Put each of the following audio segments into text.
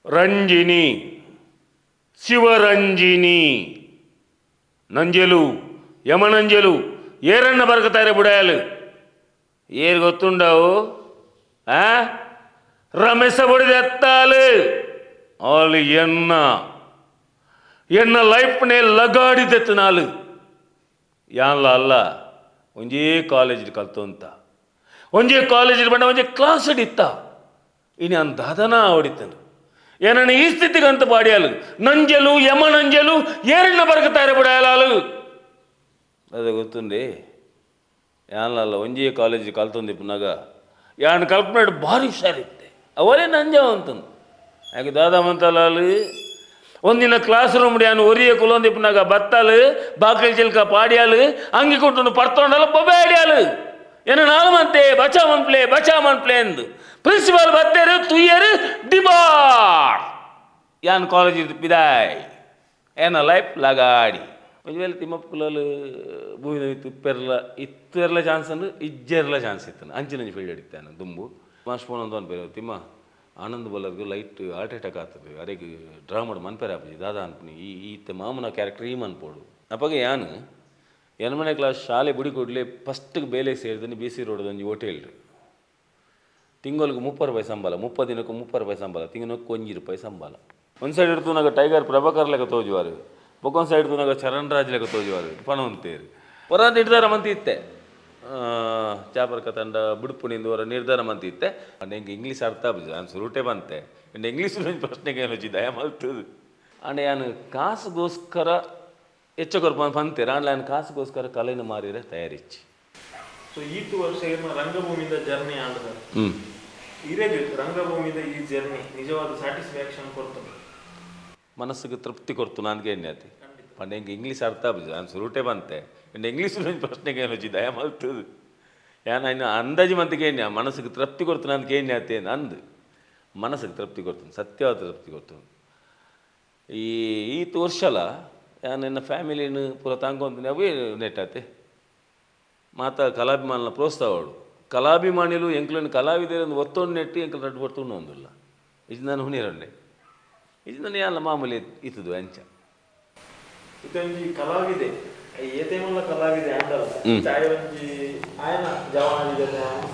Ranjini, Shivaranjini. ನಂಜಲು ಯಮನಂಜಲು ಏರನ್ನ ಬರಕತಾರೆ ಬುಡಾಯಲು ಏರ್ ಗೊತ್ತುಂಡವು? ಆ ರಮೇಶ ಬಡಿದ ಎತ್ತಾಲು ಆಳು ಎನ್ನ ಎನ್ನ ಲೈಫ್ನೇ ಲಗಾಡಿದೆತ್ತನಾಲು. ಯಾನ್ಲ ಅಲ್ಲ, ಒಂಜೇ ಕಾಲೇಜ್ ಕಲ್ತೊಂತ, ಒಂಜೇ ಕಾಲೇಜ್ ಬಂಡ, ಒಂಜೇ ಕ್ಲಾಸ್ ಇತ್ತ. ಇನಿ ಅನ್ ದಾದನ ಹೊಡಿತನು ಏನನ್ನ ಈ ಸ್ಥಿತಿಗೆ ಅಂತ ಪಾಡಿಯಾಲು. ನಂಜಲು ಯಮನಂಜಲು ಏರನ್ನ ಬರಕತಾರೆ ಬಿಡಾಲು. ಅದೇ ಗೊತ್ತುಂಡಿ, ಯಾನ್ಲಲ್ಲ ಒಂಜೇ ಕಾಲೇಜ್ ಕಲ್ತೊಂದಿಪ್ಪುನಾಗ ಯಾನ್ ಕಲ್ಪನೆ ಭಾರಿ ಹುಷಾರಿತ್ತೆ. ಅವರೇ ನಂಜ ಅಂತಂದು ಯಾಕೆ ದಾದಾ ಮಂತಲಾಲು. ಒಂದಿನ ಕ್ಲಾಸ್ ರೂಮ್ ಯಾನು ಒರಿಯ ಕುಲೊಂದಿಪ್ಪುನಾಗ ಬತ್ತಾಲು, ಬಾಕಲ್ ಚಿಲ್ಕ ಪಾಡಿಯಾಲು, ಅಂಗಿ ಕೊಟ್ಟು ಪರ್ತೊಂಡಲ್ಲ, ಬೊಬ್ಬೆ ಆಡಿಯಾಲು, ಏನ ನಾಲ್ ಮಂತೆ ಬಚಾ ಮನ್ಪ್ಲೆ ಬಚಾ ಮನ್ಪ್ಲೆ ಅಂದು. ಪ್ರಿನ್ಸಿಪಾಲ್ ಬತ್ತೇರು, ತುಯ್ಯರು, ಡಿಬಾರ್. ಯಾನ್ ಕಾಲೇಜ್ ಪಿದಾಯ್, ಏನ ಲೈಫ್ ಲಗಾಡಿ. ಒಂಜಿ ವೇಳೆ ತಿಮ್ಮಪ್ಪ ಕುಲಾಲ್ ಭೂಮಿದ ಮಿತ್ತ್ ಇಪ್ಪೆರ್ಲ ಇತ್ತೆರ್ಲ ಚಾನ್ಸ್ ಅಂದ್, ಇಜ್ಜೆರ್ಲ ಚಾನ್ಸ್ ಇತ್ತು. ಅಂಚಿನಂಚಿ ಫೀಲ್ಡ್ ಇತ್ತಾನ ದುಂಬು. ಮಾಸ್ಟ್ ಫೋನ್ ಅಂತ ಅನ್ಪೇರು, Thimma, Anand ಬಲ್ಲರ್ಗು light heart attack ಆಗ್ತದೆ, ಅರೆಗ್ ಡ್ರಾ ಮಾಡಿ ಮನ್ಪೆರೆ ಆಪುಜಿ, ದಾದಾ ಅನ್ಪುನಿ? ಈ ಈತ ಮಾಮನ ಕ್ಯಾರೆಕ್ಟರ್ ಈ ಮನ್ಪೋಡು. ಅಪಗ ಯಾನ್ ಎನ್ಮನೆ ಕ್ಲಾಸ್. ಶಾಲೆ ಬುಡಿ ಕೂಡಲೇ ಫಸ್ಟ್ಗೆ ಬೇಲೆ ಸೇರಿదని ಬಿ ಸಿ ರೋಡ್ ಒಂಜಿ ಹೋಟೆಲ್. ತಿಂಗಳಿಗೆ 30 ರೂಪಾಯಿ ಸಂಬಳ, 30 ದಿನಕ್ಕೆ 30 ರೂಪಾಯಿ ಸಂಬಳ, ತಿಂಗಳಕ್ಕೆ 1 ರೂಪಾಯಿ ಸಂಬಳ. ಒಂದು ಸೈಡ್ ಇಡ್ತುನಾಗ ಟೈಗರ್ ಪ್ರಭಾಕರ್ ಲೆಕ್ಕ ತೋಜುವಾರು, ಬೊಕ್ಕೊಂದು ಸೈಡ್ ತೂನಾಗ ಚರಣ್ ರಾಜ್ ಲೆಕ್ಕ ತೋಜುವಾರು ಪಣವಂತೇರು. ಹೊರ ನಿರ್ಧಾರ ಮಂತಿ ಇತ್ತೆ, ಚಾಪರ್ಕ ತಂಡ ಬುಡುಪುಣಿಂದು ಹೊರ ನಿರ್ಧಾರ ಮಂತಿ ಇತ್ತೆ. ಅಂಡ್ ಎಂಕ್ ಇಂಗ್ಲೀಷ್ ಅರ್ಥ ಆಪುಜಿ. ನಾನು ಸುರುಟೆ ಬಂತೆ. ಅಂಡ್ ಇಂಗ್ಲೀಷ್ ಪ್ರಶ್ನೆಗೆ ಏನು ದಯ ಮಲ್ತದು. ಅಂಡ್ ಯಾನ್ ಕಾಸುಗೋಸ್ಕರ ಹೆಚ್ಚ ಕೊರ್ಪ ಪಂತೇರು. ಆಂಡ ಯಾನ್ ಕಾಸುಗೋಸ್ಕರ ಕಲೆನ ಮಾರಿರೆ ತಯಾರಿಚ್ಚಿ. ಸೊ ಈತು ವರ್ಷ ಇರ್ನ ರಂಗಭೂಮಿದ ಜರ್ನಿ ಆಂಡದ. ಇರೆಗ್ ರಂಗಭೂಮಿದ ಈ ಜರ್ನಿ ನಿಜವಾದ ಸ್ಯಾಟಿಸ್ಫ್ಯಾಕ್ಷನ್ ಕೊಡ್ತದೆ? ಮನಸ್ಸಿಗೆ ತೃಪ್ತಿ ಕೊಡ್ತು ನನಗೆ ಎಣ್ಣೆ. ಪಂಡ ಎಂಕ್ ಇಂಗ್ಲೀಷ್ ಅರ್ಥ ಆಪುಜಿ. ನಾನು ಸುರುಟೆ ಬಂತೆ. ಅಂಡ್ ಇಂಗ್ಲೀಷ್ ಪ್ರಶ್ನೆಗೆ ಏನು ದಯ ಮಲ್ತದು. ಯಾನ್ ಇನ್ನು ಅಂದಾಜು ಮಂತಿಗೆ ಎಣ್ಣೆ ಮನಸ್ಸಿಗೆ ತೃಪ್ತಿ ಕೊಡ್ತು ನನಗೆ ಎಣ್ಣೆ ಆತೆ ಅಂದು. ಮನಸ್ಸಿಗೆ ತೃಪ್ತಿ ಕೊಡ್ತು, ಸತ್ಯವಾದ ತೃಪ್ತಿ ಕೊಡ್ತು. ಈ ಈತ್ ವರ್ಷಲ ಯಾನ್ ಎನ್ನ ಫ್ಯಾಮಿಲಿನ ಪೂರ ತಾಂಕೊಂತೀನಿ. ಅವೇ ನೆಟ್ಟಾತೆ ಮಾತ ಕಲಾಭಿಮಾನಿನ ಪ್ರೋತ್ಸಾಹವಾಡು. ಕಲಾಭಿಮಾನಿಲು ಎಂಕ್ಲೆನ್ ಕಲಾವಿದರನ್ನು ಒತ್ತೊಂಡು ನೆಟ್ಟಿ ಎಂಕ್ಲು ರಡ್ಡ್ ಪೊರ್ತುಂಡು ಒಂದುಲ್ಲ. ಇದು ನಾನು ಹುನಿರಂಡೆ, ಇದು ನಾನು ಯಾಲ ಮಾಮೂಲಿ ಇತ್ತದು ಅಂಚ. ಇದೊಂಜಿ ಕಲಾವಿದೆ, ಏತೆ ಮಲ್ಲ ಕಲಾವಿದೆ ಆಂಡಲ ಚಾಯ ಒಂಜಿ ಆಯನ ಜವಾನ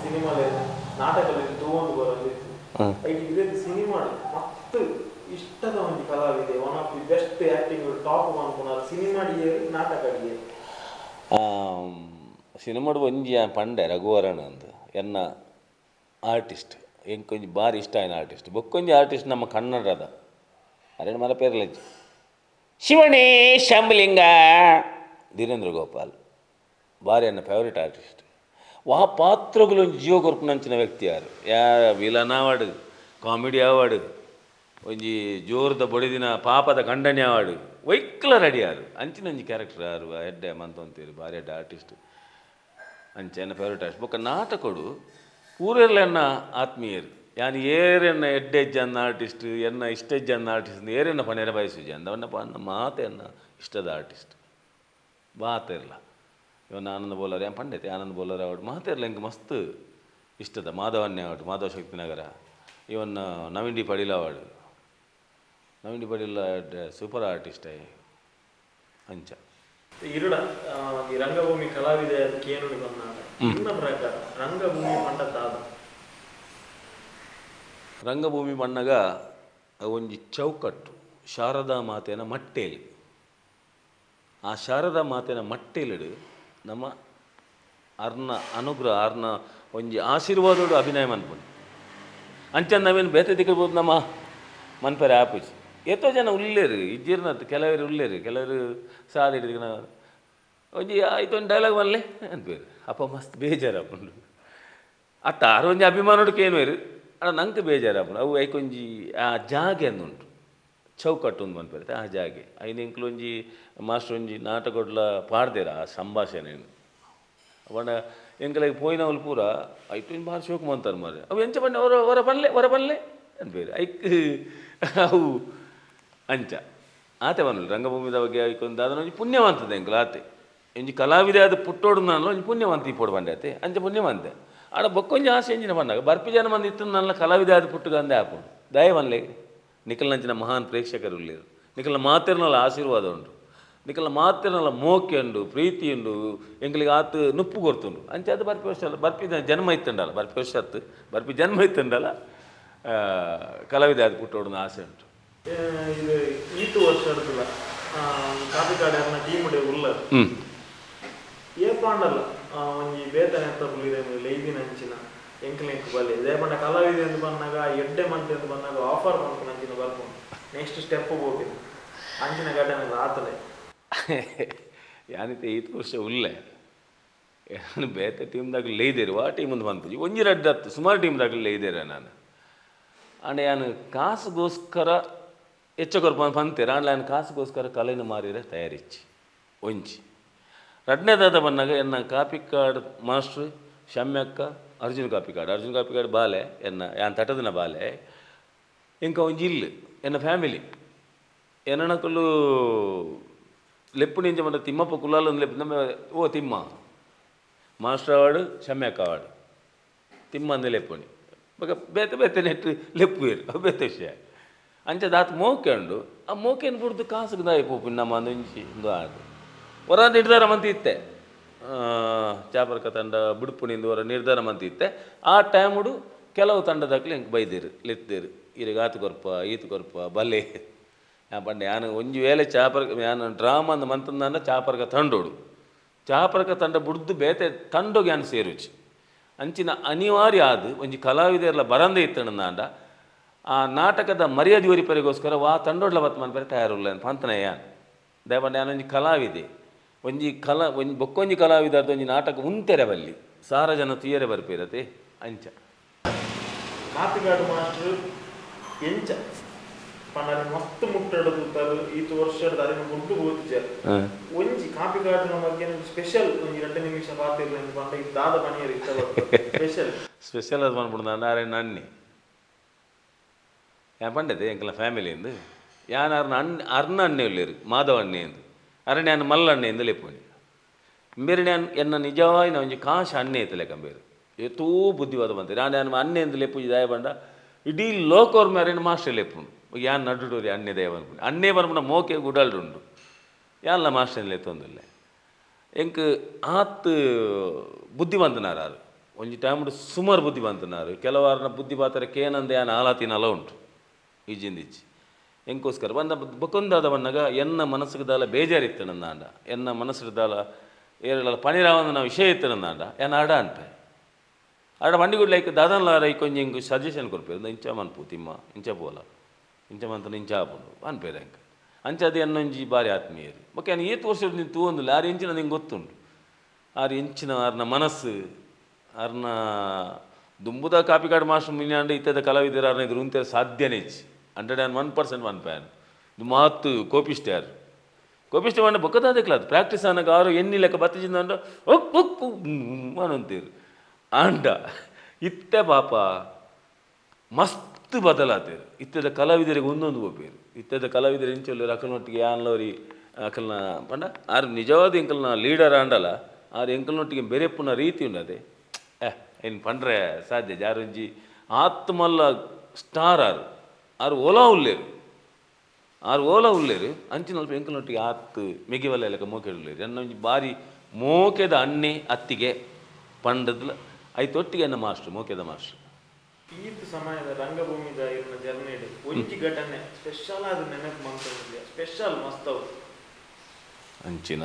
ಸಿನಿಮಾಲೇನ ನಾಟಕದಲ್ಲಿ ತೂವೊಂದು ಬರೋದಿತ್ತು. ಐಟ್ ಇರೆಗ್ ಸಿನಿಮಾ ಮಸ್ತ್ ಇಷ್ಟದ ಒಂಜಿ ಕಲಾವಿದೆ, one of the best acting top ಪನ್ಪುನ cinema ಡಿಯೇರ್, ನಾಟಕ ಡಿಯೇರ್? ಸಿನಿಮಾಡ್ ಒಂಜಿ ಪಂಡೆ ರಘುವರನ್ ಅಂದ್ ಎನ್ನ ಆರ್ಟಿಸ್ಟ್. ಎಂಕೊಂಜಿ ಬಾರಿ ಇಷ್ಟ ಆಯಿನ ಆರ್ಟಿಸ್ಟ್. ಬೊಕ್ಕೊಂಜಿ ಆರ್ಟಿಸ್ಟ್ ನಮ್ಮ ಕನ್ನಡದ, ಅರೆನ ಮರ ಪೇರ್ಲಜ್ಜಿ, ಶಿವನೇ ಶಂಭುಲಿಂಗ, ಧೀರೇಂದ್ರ ಗೋಪಾಲ್ ಬಾರಿ ಎನ್ನ ಫೇವ್ರೇಟ್ ಆರ್ಟಿಸ್ಟ್. ವಾ ಪಾತ್ರಗಳು ಒಂಜಿ ಜೀವ ಕೊರ್ಪುನಂಚಿನ ವ್ಯಕ್ತಿ ಯಾರು. ಯಾ ವಿಲನ್ ಆವಡ್, ಕಾಮಿಡಿ ಆವಡ್, ಒಂಜಿ ಜೋರದ ಬೊಡೆದಿನ ಪಾಪದ ಖಂಡನೆ ಆವಡ್, ವೈಕ್ಲ ರೆಡಿ ಆರು. ಅಂಚಿನ ಒಂಜಿ ಕ್ಯಾರೆಕ್ಟರ್ ಆರು ಎಡ್ಡೆ ಮಂತೊಂತೀರು. ಬಾರಿ ಎಡ್ಡೆ ಆರ್ಟಿಸ್ಟ್. ಅಂಚ ಎನ್ನ ಫೇವ್ರೇಟ್ ಆರ್ಟಿಸ್ಟ್. ಬೊಕ್ಕ ನಾಟಕೊಡು ಪೂರೆರ್ಲ ಎನ್ನ ಆತ್ಮೀಯರು. ಯಾನ್ ಏರೆನ್ನ ಎಡ್ಡೆ ಜನ ಆರ್ಟಿಸ್ಟ್, ಎನ್ನ ಇಷ್ಟ ಜನ ಆರ್ಟಿಸ್ಟ್ ಏರೆನ್ನ ಪಣೆರ ಬಯಸುಜಿ ಅಂದವನ್ನ ಪನ್ನ ಮಾತೆ. ಎನ್ನ ಇಷ್ಟದ ಆರ್ಟಿಸ್ಟ್ ಮಾತೆರ್ಲ, ಇವನ್ ಆನಂದ ಬೋಲಾರ್, ಯಾನ್ ಪಂಡೆತೆ, ಆನಂದ್ ಬೋಲಾರ್ ಆವಡ್, ಮಾತೆರ್ಲ ಎಂಕ್ ಮಸ್ತ್ ಇಷ್ಟದ. ಮಾಧವನ್ನೇ ಆವಡ್, ಮಾಧವ ಶಕ್ತಿನಗರ, ಇವನ್ ನವೀನ್ ಡಿ ಪಡೀಲ್ ಆವಡ್. Naveen D Padil super artist ಅಂಚ. ಇರುಡ ಈ ರಂಗಭೂಮಿ ಕಲಾವಿದೆ ಕೇನುಡಿ ಬಂದಾಂಡ, ಇನ್ನ ಪ್ರಕಾರ ರಂಗಭೂಮಿ ಪಂಡ ದಾದ? ರಂಗಭೂಮಿ ಬಣ್ಣಗ ಒಂಜಿ ಚೌಕಟ್ಟು, ಶಾರದಾ ಮಾತೆನ ಮಟ್ಟೇಲಿ. ಆ ಶಾರದಾ ಮಾತೆನ ಮಟ್ಟೇಲಿಡು ನಮ್ಮ ಅರ್ನ ಅನುಗ್ರಹ, ಅರ್ನ ಒಂಜಿ ಆಶೀರ್ವಾದೋಡು ಅಭಿನಯ ಮನ್ಪುನಿ. ಅಂಚ ನವೇನು ಬೇತೆ ದಿಕ್ಕಬೋದು ನಮ್ಮ ಮನ್ಪೆರೆ ಆಪುಜಿ. ಏತೋ ಜನ ಉಲ್ಲೇರು, ಇಜ್ಜಿರ್ನತ್. ಕೆಲವರು ಉಲ್ಲೇರು, ಕೆಲವರು ಸಾದಿ ಹಿಡಿದು ಒಂಜಿ ಆಯ್ತು, ಒಂದು ಡೈಲಾಗ್ ಮಲ್ಲೆ ಅನ್ಪೇರು. ಅಪ್ಪ ಮಸ್ತ್ ಬೇಜಾರಾಪುಂಡು. ಅತ್ತ ಆರು ಒಂಜಿ ಅಭಿಮಾನೋಡು ಏನುವೇರು, ಅಡ ನಂಗೆ ಬೇಜಾರಾಪುಂಡು. ಅವು ಐಕೊಂಜಿ ಆ ಜಾಗೆ ಅಂದುಂಟು, ಚೌಕಟ್ಟು ಒಂದು ಮನ್ಪೆರೆ ಆ ಜಾಗೆ. ಐನ ಎಂಕ್ಲು ಒಂಜಿ ಮಾಸ್ಟರ್ ಒಂಜಿ ನಾಟಕೊಡ್ಲ ಪಾಡ್ದೇರ ಆ ಸಂಭಾಷಣೆ. ಪಂಡ ಎಂಕಲೆಗ್ ಪೋಯಿನವ್ಲು ಪೂರ ಐಟ್ ಒಂಜಿ ಬಾರಿ ಶೋಕು ಮಂತಾರೆ ಮಾರ್ರೆ. ಅವು ಎಂಚ ಪಂಡ, ಹೊರ ಹೊರ ಪನ್ಲೆ, ಹೊರ ಪನ್ಲೆ ಅನ್ಪೇರು. ಐಕ್ ಅವು ಅಂಚ ಆತೆ ಪನ್ಪುನು. ರಂಗಭೂಮಿದ ಬಗ್ಗೆ ಐಕೊಂದು ದಾದನ ಒಂಜಿ ಪುಣ್ಯವಂತದ ಎಂಕುಲು ಆತೆ. ಒಂಜಿ ಕಲಾವಿದೆ ಆದ್ ಪುಟ್ಟೋಡು ನಾನ್ಲ ಒಂಜಿ ಪುಣ್ಯವಂತ ಇಪ್ಪೊಡು ಪಂಡೆ ಆತೆ. ಅಂಚ ಪುಣ್ಯವಂತೆ. ಆಂಡ ಬೊಕ್ಕೊಂಜಿ ಆಸೆ ಎಂಚಿನ ಪನ್ನಗ, ಬರ್ಪಿ ಜನ ಮಂದಿ ಇತ್ತು ನನ್ನ ಕಲಾವಿದೆ ಆದ್ ಪುಟ್ಟುಗ ಅಂದೆ ಆಪುಂಡು. ದಯ ಪನ್ಲೆ. ನಿಕಲ್ನಂಚಿನ ಮಹಾನ್ ಪ್ರೇಕ್ಷಕರು ಉಲ್ಲೇರು. ನಿಕಲ್ನ ಮಾತೆರ್ನಲ ಆಶೀರ್ವಾದ ಉಂಡು, ನಿಕಲ್ನ ಮಾತೆರ್ನಲ ಮೋಕೆ ಉಂಡು, ಪ್ರೀತಿ ಉಂಡು, ಎಂಕ್ಲಿಗೆ ಆತ್ ನುಪ್ಪು ಕೊರ್ತುಂಡು. ಅಂಚ ಅದು ಬರ್ಪಿ ವರ್ಷ ಅಲ್ಲ, ಬರ್ಪಿ ಜನ್ಮ ಇತ್ತುಂಡಲ್ಲ, ಬರ್ಪಿ ವರ್ಷ ಅತ್ತು ಬರ್ಪಿ ಜನ್ಮ ಇತ್ತುಂಡಲ್ಲ ಕಲಾವಿದ ಅದು ಪುಟ್ಟೋಡು ಆಸೆ ಉಂಟು. ಇದು ಈತು ವರ್ಷ ಹಿಡ್ದಿಲ್ಲ ಕಾಪಿಕಾಡ್ ಟೀಮ್ ಉಲ್ಲರ್ ಏಪಾಂಡಲ್ಲ ಒಂಜಿ ಬೇತನೆ ಅಂತ ಲೈದಿನ ಅಂಚಿನ ಎಂಕ್ಲೆಂಕ್ ಬಲೆ ದೇಪಂಡ ಕಲಾವಿದೆ ಅಂತ ಬಂದಾಗ ಎಡ್ಡೆ ಮಂತೆ ಅಂತ ಬಂದಾಗ ಆಫರ್ ಮಾಡ್ಕೊಂಡು ಅಂಚಿನ ಬರ್ಕೊಂಡು ನೆಕ್ಸ್ಟ್ ಸ್ಟೆಪ್ ಹೋಗಿದ್ದು ಅಂಚಿನ ಘಟನೆ ಆತಲೆ. ಯಾನಿತೆ ಈತ್ ವರ್ಷ ಉಲ್ಲೆ ಯಾನು ಬೇತೆ ಟೀಮ್ದಾಗ ಲೈದೇರು, ಆ ಟೀಮ್ ಒಂದು ಬಂತು ಒಂಜಿ ರಡ್ಡ್ ಹತ್ತು ಸುಮಾರು ಟೀಮ್ದಾಗ ಲೈದೇರ ನಾನು. ಆಂಡ ಯಾನು ಕಾಸುಗೋಸ್ಕರ ಹೆಚ್ಚ ಕೊರ್ಪ ಪಂತೇರು, ಆಂಡ ಯಾನು ಕಾಸುಗೋಸ್ಕರ ಕಲೆನ ಮಾರಿರೆ ತಯಾರಿಚ್ಚಿ ಒಂಜಿ. ರಡ್ಡನೇದಾದ ಬಂದಾಗ ಎನ್ನ ಕಾಪಿಕಾಡ್ ಮಾಸ್ಟ್ರು ಶಮ್ಯಕ್ಕ ಅರ್ಜುನ್ ಕಾಪಿಕಾಡ್, ಅರ್ಜುನ್ ಕಾಪಿಕಾಡ್ ಬಾಲೆ ಎನ್ನ ಯಾನ್ ತಟದಿನ ಬಾಲೆ ಇಂಕ ಒಂಜಿ ಇಲ್ಲು ಎನ್ನ ಫ್ಯಾಮಿಲಿ ಎನ್ನನಕುಲು ಲೆಪ್ಪು ನಿಂಚ ಮಂಡ ತಿಮ್ಮಪ್ಪ ಕುಲ್ಲಾಲೊಂದು ಲೆಪ್ಪು ನಮ್ಮ ಓ ತಿಮ್ಮ ಮಾಸ್ಟರ್ ಅವಾರ್ಡು ಶಮ್ಯಕ್ಕ ಅವಾರ್ಡು ತಿಮ್ಮ ಅಂದ ಲೆಪ್ಪುನಿ ಬೊಕ ಬೇತೆ ಬೇತೆ ನೆಟ್ ಲೆಪ್ಪುವೆರ್ ಅವು ಬೇತೆ ವಿಷಯ. ಅಂಚ ದಾತ್ ಮೋಕೆ ಉಂಡು, ಆ ಮೋಕೆನ್ ಬುಡ್ದು ಕಾಸುಗ್ ದಾಯೆ ಪೋಪಿನ ನಮ್ಮ ಒಂಜಿ ಉಂದು ಆದ್ ಒರ ನಿರ್ಧಾರ ಮಂತ್ ಇತ್ತೆ ಚಾಪರ್ಕ ತಂಡ ಬುಡ್ಪುನಿಂದು ಒರ ನಿರ್ಧಾರ ಮಂತ್ ಇತ್ತೆ. ಆ ಟೈಮುಡು ಕೆಲವು ತಂಡದಕ್ಲು ಎಂಕ್ ಬೈದೆರ್ ಲೆತ್ತೇರು, ಇರೆಗ್ ಆತ್ ಕೊರ್ಪ ಈತ್ ಕೊರ್ಪ ಬಲೆ. ಯಾನ್ ಪಂಡೆ ಯಾನ್ ಒಂಜಿ ವೇಳೆ ಚಾಪರ್ಕ ಯಾನ್ ಡ್ರಾಮಾ ಅಂದ್ ಮಂತಂದಾಂಡ ಚಾಪರ್ಕ ತಂಡೋಡು, ಚಾಪರ್ಕ ತಂಡ ಬುಡ್ದು ಬೇತೆ ತಂಡೊಗ್ ಯಾನ್ ಸೇರುಜಿ. ಅಂಚಿನ ಅನಿವಾರ್ಯ ಆದ್ ಒಂಜಿ ಕಲಾವಿದೆರ್ಲ ಬರಂದೆ ಇತ್ತಂಡ ಆ ನಾಟಕದ ಮರ್ಯಾದೆ ಒರಿಪರಿಗೋಸ್ಕರ ವಾ ತಂಡೋಡ್ಲ ಬತ್ ಮನ್ಪರೆ ತಯಾರುಲ್ಲ ಪಂತನ ಯಾನ್. ದಯಪಂಡ ಯಾನ್ ಒಂಜಿ ಕಲಾವಿದೆ, ಒಂಜಿ ಕಲಾ ಒಂಜಿ ಬೊಕ್ಕೊಂಜಿ ಕಲಾವಿದಾರ್ದ ಒಂಜಿ ನಾಟಕ ಉಂತೆರೆ ಬಲ್ಲಿ ಸಾರ ಜನ ತುಯರೆ ಬರ್ಪೇರತೆ ಅಂಚ. ಕಾಪಿಕಾಡು ಮಾಸ್ಟರ್ ಎಂಚ ಪಂಡ ಮಸ್ತ್ ಮುಟ್ಟಡ ತೂತಾರು ಈತ ವರ್ಷದ ಅರಿನ ಮುಡ್ದು ಹೋತಿಜಾರ್ ಒಂಜಿ ಕಾಪಿಕಾಡಿನ ಬಗ್ಗೆ ಸ್ಪೆಷಲ್ ಒಂಜಿ 2 ನಿಮಿಷ ಪಾತಿರ್ಲ ಪಂಡ ಇದು ದಾದ ಪನಿಯರ್ ಇತ್ತ ಸ್ಪೆಷಲ್ ಸ್ಪೆಷಲ್ ಅದು ಪನ್ಪುಂಡು ನಾರಾಯಣ ಅಣ್ಣಿ ಯಾನ್ ಪಂಡದೆ ಎಂಕಲ್ನ ಫ್ಯಾಮಿಲಿ ಇಂದು ಯಾನ್ ಅರ್ನ ಅಣ್ಣ ಅರ್ನ ಅಣ್ಣೆ ಉಲ್ಲೇರು ಮಾಧವ ಅಣ್ಣೆ ಎಂದು ಅರಣ್ಯ ಯಾನ್ ಮಲ್ಲ ಅಣ್ಣೆ ಎಂದು ಲೆಪ್ಪುನಿ ಬೇರೆ ಯಾನ್ ಎನ್ನ ನಿಜವಾಯಿನ ಒಂಜಿ ಕಾಶ ಅಣ್ಣೆ ಇತ್ತಲೆ ಕಂಬೇರು ಏತೋ ಬುದ್ಧಿವಾದ ಬಂತೆ ನಾನು ಯಾನ್ ಅಣ್ಣೆ ಎಂದು ಲೆಪ್ಪುಜಿ ದಾಯ ಪಂಡ ಇಡೀ ಲೋಕೋರ್ಮೆ ಅರೇನು ಮಾಸ್ಟರ್ ಲೆಪ್ಪುಂಡು ಯಾನ್ ನಡುಡೋರಿ ಅಣ್ಣೆ ದಯ ಪನ್ಪುಂಡು ಅಣ್ಣೆ ಪನ್ಪುಂಡ ಮೋಕೆ ಗುಡಲ್ಡುಂಡು ಯಾನ್ಲ ಮಾಸ್ಟರ್ ಲೆತ್ತೊಂದುಲ್ಲೆ ಎಂಕ್ ಆತ್ ಬುದ್ಧಿವಂತನಾರು ಒಂಜಿ ಟೈಮ್ ಸುಮಾರು ಬುದ್ಧಿವಂತನಾರು ಕೆಲವಾರನ ಬುದ್ಧಿ ಪಾತ್ರ ಕೇನಂದೆ ಯಾನ್ ಆಲಾತಿನಲ ಉಂಟು ಇಜ್ಜಿಂದಿಜ್ಜಿ ಎಂಕೋಸ್ಕರ ಬಂದ ಬೊಕೊಂದಾದ ಬಂದಾಗ ಎನ್ನ ಮನಸ್ಸಿಗೆ ದಾಲ ಬೇಜಾರಿತ್ತು ನಂದಾಂಡ ಎನ್ನ ಮನಸ್ಸಿಗೆ ದಾಲ ಏರಳ ಪಣಿರಾವಂದನ ವಿಷಯ ಇತ್ತು ನಂದಾಂಡ ಎನ್ನ ಅಡ ಅನ್ಪೆ ಅಡ ಬಂಡಿಗುಡ್ ಲೈಕ್ ದಾದನ್ಲಾರ ಕೊಂಚ ಇಂಕ್ ಸಜೆಷನ್ ಕೊರ್ಪೇರು ಇಂಚ ಮನ್ಪು ತಿಮ್ಮ ಇಂಚ ಪೋಲ ಇಂಚ ಮಂತನ ಇಂಚ ಆಪುಂಡು ಅನ್ಪೇರು ಎಂಕ್ ಅಂಚ ಅದು ಎನ್ನೊಂಜಿ ಬಾರಿ ಆತ್ಮೀಯರು ಬೊಕ್ಕ ಯಾನ್ ಏತ್ ವರ್ಷ ನೀನು ತೂವೊಂದುಲ್ಲ ಆರು ಎಂಚಿನ ನಿಂಗೆ ಗೊತ್ತುಂಡು ಆರು ಎಂಚಿನ ಆರ್ನ ಮನಸ್ಸು ಆರ್ನ ದುಂಬುದ ಕಾಪಿಕಾಡು ಮಾಸ್ಟರ್ ಮಿನ್ಯಾಂಡ ಇತ್ತದ ಕಲಾವಿದರು ಆರ್ನ ಎದುರು ಉಂತೆರೆ ಸಾಧ್ಯನೇ ಇಜ್ಜಿ 101% ಪನ್ಪೆ ಮಾತು ಕೋಪಿಷ್ಠ ಯಾರು ಕೋಪಿಷ್ಠ ಪಂಡ ಬೊಕ್ಕದ ಅದು ಪ್ರಾಕ್ಟೀಸ್ ಆನಗ ಆರು ಎಣ್ಣಿ ಲೆಕ್ಕ ಬತ್ತಿಜಿಂದ ಒಕ್ ಒಕ್ ಅಂತೀರು. ಆಂಡ ಇತ್ತೆ ಪಾಪ ಮಸ್ತ್ ಬದಲಾತೇರು ಇತ್ತೆದ ಕಲಾವಿದರಿಗೆ ಒಂದೊಂದು ಪೋಪೇರು ಇತ್ತೆದ ಕಲಾವಿದರು ಎಂಚೊಲ್ಲೆರ್ ಅಕಲ್ನೊಟ್ಟಿಗೆ ಯಾನ್ಲೋರಿ ಅಕಲ್ನ ಪಂಡ ಆರು ನಿಜವಾದ ಎಂಕಲ್ನ ಲೀಡರ್ ಆಂಡಲ ಆರು ಎಂಕಲ್ನೊಟ್ಟಿಗೆ ಬೆರೆಪುನ ರೀತಿ ಉಂಡದೆ ಏನ್ ಪಂಡ್ರೆ ಸಾಧ್ಯ ಜಾರೊಂಜಿ ಆತ್ಮಲ್ಲ ಸ್ಟಾರ್ ಆರು ಆರು ಓಲಾ ಉಲ್ಲೇರು ಆರು ಓಲಾ ಉಲ್ಲೇರು ಅಂಚಿನಲ್ಪ ಎಂಕಲ್ನೊಟ್ಟಿಗೆ ಆತ್ ಮೆಗಿವಲ್ಲ ಲೆಕ್ಕ ಮೋಕೆ ಉಲ್ಲೇರು ಎನ್ನ ಒಂಜಿ ಬಾರಿ ಮೋಕೆದ ಅಣ್ಣೆ ಅತ್ತಿಗೆ ಪಂಡದ್ಲ ಐತೊಟ್ಟಿಗೆ ಎನ್ನ ಮಾಸ್ಟ್ರು ಮೋಕೆದ ಮಾಸ್ಟ್ರು. ಈತ್ ಸಮಯದ ರಂಗಭೂಮಿದ ಇರ್ನ ಜರ್ನಿಡ್ ಒಂಜಿ ಘಟನೆ ಸ್ಪೆಷಲ್ ಆದ್ ನೆನಪು ಮಂತೊಂದುಲ್ಲೆ ಸ್ಪೆಷಲ್ ಮಸ್ತ್ ಅವು ಅಂಚಿನ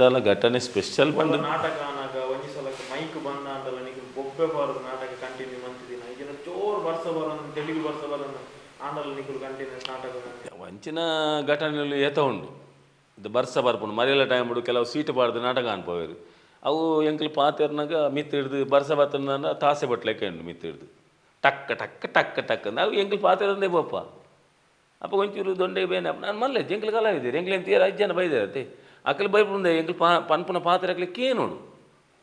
ದಾಲ ಘಟನೆ ಸ್ಪೆಷಲ್ ಪಂಡ ನಾಟಕ ಆನಾಗ ಒಂಜಿ ಸಲಕ್ ಮೈಕ್ ಬಂದ ಅಂಡಲ ನಿಕ್ ಬೊಬ್ಬೆ ಬಾರದು ನಾಟಕ ಕಂಟಿನ್ಯೂ ಮಂತಿದಿನ ಈಗಿನ ಜೋರ್ ಬರ್ಸ ಬರೋನ್ ತೆಲುಗು ಬರ್ಸ ಬರೋನ್ ಆಂಡಲ ನಿಕುಲು ಕಂಟಿನ್ಯೂಸ್ ನಾಟಕ ಅಂಚಿನ ಘಟನೆಲು ಏತ ಉಂಡು ಇದು ಬರ್ಸ ಬರ್ಪುಂಡು ಮರಿಯಲ ಟೈಮ್ ಕೆಲವು ಸೀಟ್ ಪಾಡ್ದು ನಾಟಕ ಅನ್ಪವೇರು ಅವು ಎಂಕಲ್ ಪಾತೆರ್ನಾಗ ಮಿತ್ತು ಹಿಡ್ದು ಬರ್ಸ ಬತ್ತಂದ ತಾಸೆ ಬಟ್ಲೆಕ್ಕೆ ಉಂಡು ಮಿತ್ತು ಹಿಡ್ದು ಟಕ್ ಟಕ್ ಟಕ್ ಟಕ್ ಅಂದ್ ಅವು ಎಂಕಲ್ ಪಾತೆರಂದೇ ಪೋಪ ಅಪ್ಪ ಒಂಚೂರು ದೊಂಡೆ ಬೇನೆ ನಾನು ಮಲ್ಲೆ ಎಂಕಲ್ ಕಲಾವಿದ್ದೀರಿ ಎಂಕಲ್ ಎಂತ ಐದು ಜನ ಬೈದಾರತ್ತೆ ಅಕಲ್ ಬೈಪುಂಡೆ ಎಂಕಲ್ ಪಾ ಪನ್ಪುನ ಪಾತೆರಕ್ಲೆ ಕೇನೋಡು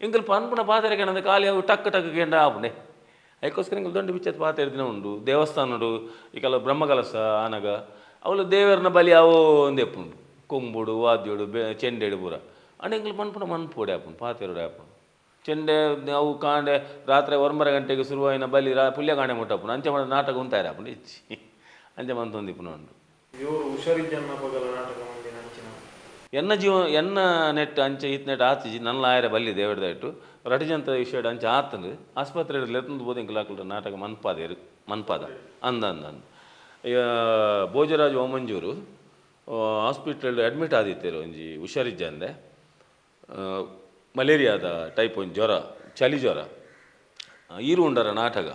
ಎಂಕಲ್ ಪನ್ಪುನ ಪಾತೆರಕ್ಕೆ ಏನಂದ್ರೆ ಖಾಲಿ ಅವು ಟಕ್ ಟಕ್ ಕೇಂಡ ಆಪುಂಡೆ ಅದಕ್ಕೋಸ್ಕರ ಎಂಕಲ್ ದೊಂಡೆ ಬಿಚ್ಚತ್ ಪಾತೆರ ದಿನ ಉಂಡು ದೇವಸ್ಥಾನಡು ಈ ಕೆಲವು ಬ್ರಹ್ಮಕಲಶ ಆನಗ ಅವಳು ದೇವರನ ಬಲಿ ಅವು ಒಂದು ಎಪ್ಪುಂಡು ಕೊಂಬುಡು ವಾದ್ಯೋಡು ಬೆ ಚೆಂಡೆಡು ಪೂರ ಅಂಡ ಎಂಕಲ್ ಪನ್ಪುನ ಮನ್ಪೋಡೆ ಆಪುಂಡು ಪಾತೆರೋಡೆ ಆಪುಂಡು ಚೆಂಡೆ ಅವು ಕಾಂಡೆ ರಾತ್ರಿ 9 ಗಂಟೆಗೆ ಶುರುವಾಯಿನ ಬಲಿ ರಾ ಪುಲ್ಯ ಕಾಂಡೆ ಮುಟ್ಟಪ್ಪುಂಡು ಅಂಚೆ ಮಾಡ ನಾಟಕ ಉಂತಾಯಿರ ಆಪುಂಡು ಹೆಚ್ಚಿ. ಅಂಚ ಮಂತೊಂದಿಪ್ಪುನ ಉಂಡು. ಇವರು ಹುಷಾರಿಜ್ಜನ್ನಪಗಲ ನಾಟಕ ಮಂದಿನ ಅಂಚಿನ. ಎನ್ನ ಜೀವ ಎನ್ನ ನೆಟ್ ಅಂಚ ಈತ್ ನೆಟ್ ಆತಿಜಿ ನನ್ನ ಆಯರೆ ಬಲ್ಲಿ ದೇವರ್ದಾಯಿಟ್ಟು ರಟಿಜಂತ ವಿಷಯಡ್ ಅಂಚ ಆತಂದು ಆಸ್ಪತ್ರೆ ಲೆತ್ತೊಂದು ಬೋದಿಂಕಲ ಎಂಕುಲು ನಾಟಕ ಮನ್ಪಾದೇರು ಮನ್ಪಾದ ಅಂದ ಅಂದ ಅಂದ. ಭೋಜರಾಜ್ ಓಮಂಜೂರು ಹಾಸ್ಪಿಟಲ್ ಅಡ್ಮಿಟ್ ಆದಿತ್ತೇರು ಒಂಜಿ ಹುಷಾರಿಜ್ಜಂದೆ, ಮಲೇರಿಯಾದ ಟೈಪ್ ಒಂಜಿ ಜ್ವರ, ಚಳಿ ಜ್ವರ. ಈರು ಉಂಡರ ನಾಟಕ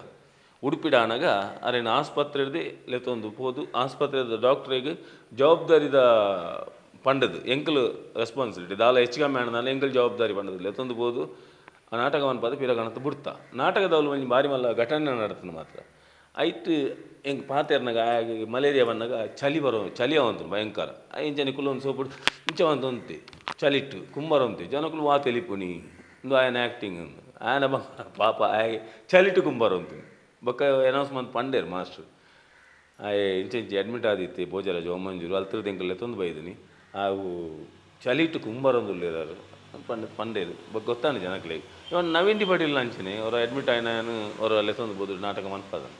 ಉಡುಪಿಡ ಆನಗ ಅರೆನ ಆಸ್ಪತ್ರೆಡ್ದು ಲೆತ್ತೊಂದು ಪೋದು ಆಸ್ಪತ್ರೆದ ಡಾಕ್ಟ್ರಿಗೆ ಜವಾಬ್ದಾರಿದ ಪಂಡದು ಎಂಕಲು ರೆಸ್ಪಾನ್ಸಿಬಿಲಿಟಿ ದಾಲ ಹೆಚ್ಚು ಕಮ್ಮಿ ಆಂಡದಾಲ ಎಂಕಲ್ ಜವಾಬ್ದಾರಿ ಪಂಡದು ಲೆತ್ತೊಂದು ಪೋದು ಆ ನಾಟಕ ಮನ್ಪಾದ ಪಿರಗಣತ ಬುಡ್ತ. ನಾಟಕದವ್ಲು ಒಂಜಿ ಬಾರಿ ಮಲ್ಲ ಘಟನೆ ನಡತನ ಮಾತ್ರ ಐಟ್ ಎಂಕ್ ಪಾತೆರ್ನಗ ಆಯಗ್ ಮಲೇರಿಯಾ ಬನ್ನಗ ಚಳಿ ಬರೋ ಚಳಿ ಅವಂತು ಭಯಂಕರ. ಇಂಚನೆ ಕುಲ್ಲೊಂದು ಸೋಪುಡು ಇಂಚ ಉಂತಿ ಚಳಿಟ್ಟು ಕುಂಬಾರ ಉಂತಿ ಜನಕುಲು ವಾ ತೆಲಿಪುನಿ ಇಂದು ಆಯನ ಆ್ಯಕ್ಟಿಂಗ್ ಆಯನ ಪಾಪ ಆಯೆ ಚಳಿಟ್ಟು ಕುಂಬಾರ ಉಂತು. ಬೊಕ್ಕ ಅನೌನ್ಸ್ ಮಂತ್ ಪಂಡೇರು ಮಾಸ್ಟ್ರು ಆಯೆ ಇಂಚ ಇಂಚ ಅಡ್ಮಿಟ್ ಆದಿತ್ತೆ ಭೋಜರಾಜ್ ಓಮಂಜೂರು ಅಲ್ತರದ ಎಂಕಲ್ ಲೆತ್ತೊಂದು ಬೈದಿನಿ ಅವು ಚಳಿಟ್ಟು ಕುಂಬಾರೊಂದುಲ್ಲೇರಾರು ಪಂಡ ಪಂಡೇರು. ಬೊಕ್ಕ ಗೊತ್ತಾಂಡು ಜನಕ್ಲೆಗ್. ಇವನ್ ನವೀನ್ ಡಿ ಪಟೀಲ್ ಅಂಚನೆ ಅವರ ಅಡ್ಮಿಟ್ ಆಯಿನ ಅವರ ಲೆತ್ತೊಂದು ಬೋದು ನಾಟಕ ಮನ್ಪದನು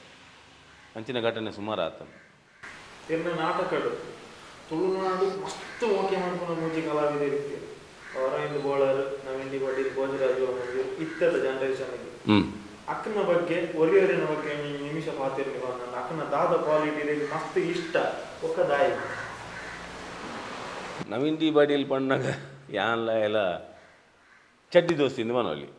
ಅಂಚಿನ ಘಟನೆ ಸುಮಾರು ಆತನ. ಎನ್ನ ನಾಟಕಡು ತುಳುನಾಡು ಮಸ್ತ್ ಓಕೆ ಮಾಡ್ಕೊಂಡು ಮೂಜಿ ಕಲಾವಿದರು ಅರವಿಂದ್ ಬೋಳಾರ್, ನವೀನ್ ಡಿ ಪಟೀಲ್, ಭೋಜರಾಜ್ ಓಮಂಜೂರು ಇತ್ತದ ಜನರೇಷನ್ಗೆ. ಅಕ್ಕನ ಬಗ್ಗೆ ಒರಿಯರಿನ ಬಗ್ಗೆ ಒಂಜಿ ನಿಮಿಷ ಪಾತೆರ್ನಿ ಬಂದ ಅಕ್ಕನ ದಾದ ಕ್ವಾಲಿಟಿ ಮಸ್ತ್ ಇಷ್ಟ ಒಕ್ಕ ದಾಯಿ. ನವೀನ್ ಡಿ ಪಾಟೀಲ್ ಪಣ್ಣಗ ಯಾನ್ಲ ಎಲ್ಲ ಚಡ್ಡಿ ದೋಸ್ತಿಂದ ಮನೋಲಿ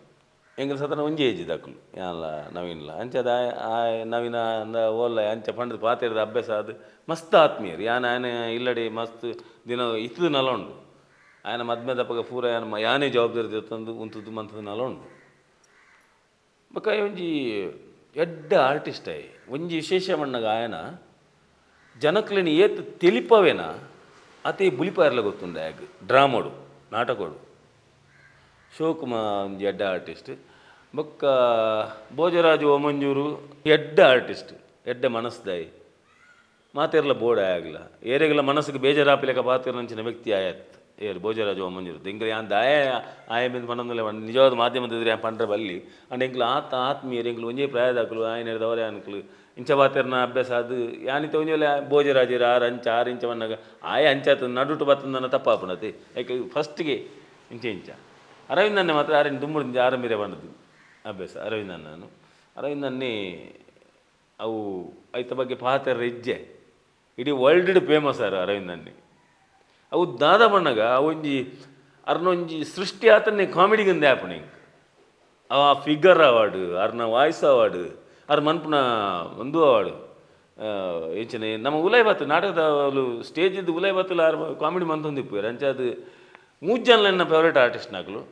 ಎಂಕಲ್ ಸತನ ಒಂಜಿ ಏಜ್ ದಕ್ಕಲು ಯಾನ್ಲ ನವೀನ್ಲ ಅಂಚದ ಆ ನವೀನ ಅಂದ ಓಲ್ಲ ಅಂಚ ಪಂಡದ ಪಾತೆರದ ಅಭ್ಯಾಸ ಅದು ಮಸ್ತ್ ಆತ್ಮೀಯರು. ಯಾನ್ ಆಯನ ಇಲ್ಲಡೆ ಮಸ್ತ್ ದಿನ ಇತ್ತದ ನಲ ಉಂಡು. ಆಯನ ಮದ್ಮೆ ದಪ್ಪಗ ಪೂರ ಯಾನ್ ಯಾನೇ ಜವಾಬ್ದಾರಿ ತಂದು ಉಂತುದು ಮಂತದ ನಲ ಉಂಡು. ಬೊಕ್ಕ ಒಂಜಿ ಎಡ್ಡ ಆರ್ಟಿಸ್ಟ್ ಆಯ್ ಒಂಜಿ ವಿಶೇಷ ಮಣ್ಣಗ ಆಯನ ಜನಕ್ಲೆನ್ ಏತ್ ತೆಲಿಪವೇನ ಅತೆ ಬುಲಿಪಾರ್ಲ ಗೊತ್ತುಂಡು ಆಯಗ್ ಡ್ರಾಮೋಡು ನಾಟಕೋಡು. ಶಿವಕುಮಾರ್ ಒಂಜಿ ಎಡ್ಡ ಆರ್ಟಿಸ್ಟ್. ಬೊಕ್ಕ ಭೋಜರಾಜು ಓಮಂಜೂರು ಎಡ್ಡ ಆರ್ಟಿಸ್ಟ್, ಎಡ್ಡ ಮನಸ್ದಾಯಿ ಮಾತೆರ್ಲ ಬೋರ್ಡ್ ಆಯಾಗ್ಲ ಏರೆಗ್ಲ ಮನಸ್ಸಿಗೆ ಬೇಜಾರಾಪಿಲೆಕ ಪಾತೆರ್ನಂಚಿನ ವ್ಯಕ್ತಿ ಆಯತ್ ಏರ್ ಭೋಜರಾಜು ಓಮಂಜೂರು. ಎಂಕ್ಲ ಯಾನ್ ದಾಯ ಆಯ ಮಿಂದ್ ಪಂಡೊಂದುಲ್ಲೆ ನಿಜವಾದ ಮಾಧ್ಯಮದ ಎದುರು ಯಾನ್ ಪಂಡ್ರೆ ಬಲ್ಲಿ ಅಂಡ ಎಂಕ್ಲ ಆತ ಆತ್ಮೀಯರು ಎಂಕ್ಲು ಒಂಜೇ ಪ್ರಾಯದಾಕಲು ಆಯನೆರ್ದವರೇ ಅನ್ಕ್ಲು ಇಂಚ ಪಾತೆರ್ನ ಅಭ್ಯಾಸ ಅದು ಯಾನಿತ ಒಂಜಿ ವೇಳೆ ಭೋಜರಾಜರು ಆರು ಅಂಚ ಆರು ಇಂಚ ಬನ್ನಗ ಆಯ ಅಂಚಾತ ನಡುಟು ಬತ್ತಂದನ ತಪ್ಪಾಪುನತೆ ಐಕ್ ಫಸ್ಟ್ಗೆ ಇಂಚ ಇಂಚ ಅರವಿಂದನ್ನೇ ಮಾತ್ರ ಆರಿನ ದುಂಬುಡು ಆರಂಭಿರೆ ಬಂದದ್ದು ಅಭ್ಯಾಸ ಅರವಿಂದಣ್ಣನು. ಅರವಿಂದನ್ನೇ ಅವು ಐತ ಬಗ್ಗೆ ಪಾತೆರ ಇಜ್ಜೆ ಇಡೀ ವರ್ಲ್ಡ್ ಫೇಮಸ್ ಆರ್ ಅರವಿಂದನ್ನೇ. ಅವು ದಾದ ಬಣ್ಣಗ ಅವೊಂಜಿ ಅರ್ನೊಂಜಿ ಸೃಷ್ಟಿ ಆತನ್ನೇ ಕಾಮಿಡಿಗಂದೆ ಆಪುಣೆ ಆ ಫಿಗರ್ ಅವಾರ್ಡ್ ಅರ್ನ ವಾಯ್ಸ್ ಅವಾರ್ಡ್ ಅರ್ ಮನ್ಪುನ ಒಂದು ಅವಾರ್ಡ್ ಎಂಚನೆ ನಮ್ಮ ಉಲೈ ಬಾತು ನಾಟಕದ ಸ್ಟೇಜ್ ಇದ್ದು ಉಲೈ ಬಾತುಲ ಆರ್ ಕಾಮಿಡಿ ಮಂತೊಂದಿಪ್ಪುವೆರ್. ಅಂಚ ಅದು ಮೂಜ್ ಜನಲ ಫೇವ್ರೇಟ್ ಆರ್ಟಿಸ್ಟ್ ನಾಕುಲು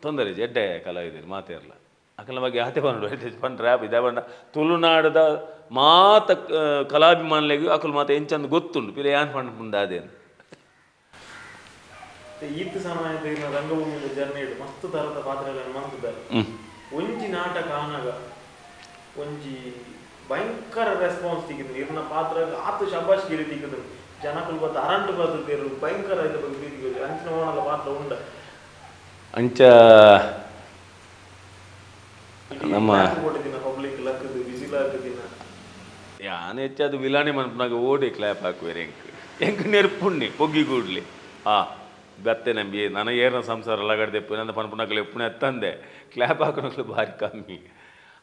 ತೊಂದರೆ ಎಡ್ಡೆ ಕಲಾವಿದರು ಮಾತೆರ್ಲ ಅಕಲ್ನ ಬಗ್ಗೆ ಆತೆ ಪಂಡು ಪಂಡ್ರೆ ಆಪ್ ಇದೇ ಪಂಡ ತುಳುನಾಡದ ಮಾತ ಕಲಾಭಿಮಾನಿಲೆಗ್ ಅಕುಲು ಮಾತ ಎಂಚಂದ್ ಗೊತ್ತುಂಡು ಪಿರ ಯಾನ್ ಪಂಡ ಅದೇನು. ಈತ್ ಸಮಯದ ಇರ್ನ ರಂಗಭೂಮಿದ ಜರ್ನಿ ಮಸ್ತ್ ತರದ ಪಾತ್ರಗಳನ್ನು ಮಂತಿದ್ದಾರೆ. ಒಂಜಿ ನಾಟಕ ಆನಗ ಒಂಜಿ ಭಯಂಕರ ರೆಸ್ಪಾನ್ಸ್ ತಿಕ್ಕಿದ್ರು ಇರ್ನ ಪಾತ್ರ ಆತು ಶಬಾಷ್ ಗಿರಿ ತಿಕ್ಕಿದ್ರು ಜನಕುಲು ಬತ್ತ ಅರಂಟು ಬತ್ತದಿರು ಭಯಂಕರ ಐತ ಬಗ್ಗೆ ಪ್ರೀತಿ ಅಂಚಿನ ಓಣಲ ಪಾತ್ರ ಉಂಡ. ಅಂಚ ನಮ್ಮ ದಿನ ಪಬ್ಲಿಕ್ ಲಕ್ಕದು ವಿಸಿಲ್ ಹಾಕದಿನ ಯಾನ್ ಹೆಚ್ಚಾದ್ ವಿಲಾಣಿ ಮನ್ಪುನಾಗ ಓಡಿ ಕ್ಲಾಪ್ ಹಾಕುವೆರ್ ಎಂಕ್ ಎಂಕ್ ನೆರ್ಪುಣ್ಣಿ ಪೊಗ್ಗಿ ಕೂಡ್ಲಿ ಆ ಬತ್ತೆ ನಂಬಿ ನನ ಏರ್ನ ಸಂಸಾರ ಲಗಡ್ದೆಪ್ಪು ನನ್ನ ಪನ್ಪುನಕಲು ಎಪ್ಪುನ ಎತ್ತಂದೆ ಕ್ಲಾಪ್ ಹಾಕುನಕ್ಲು ಬಾರಿ ಕಮ್ಮಿ.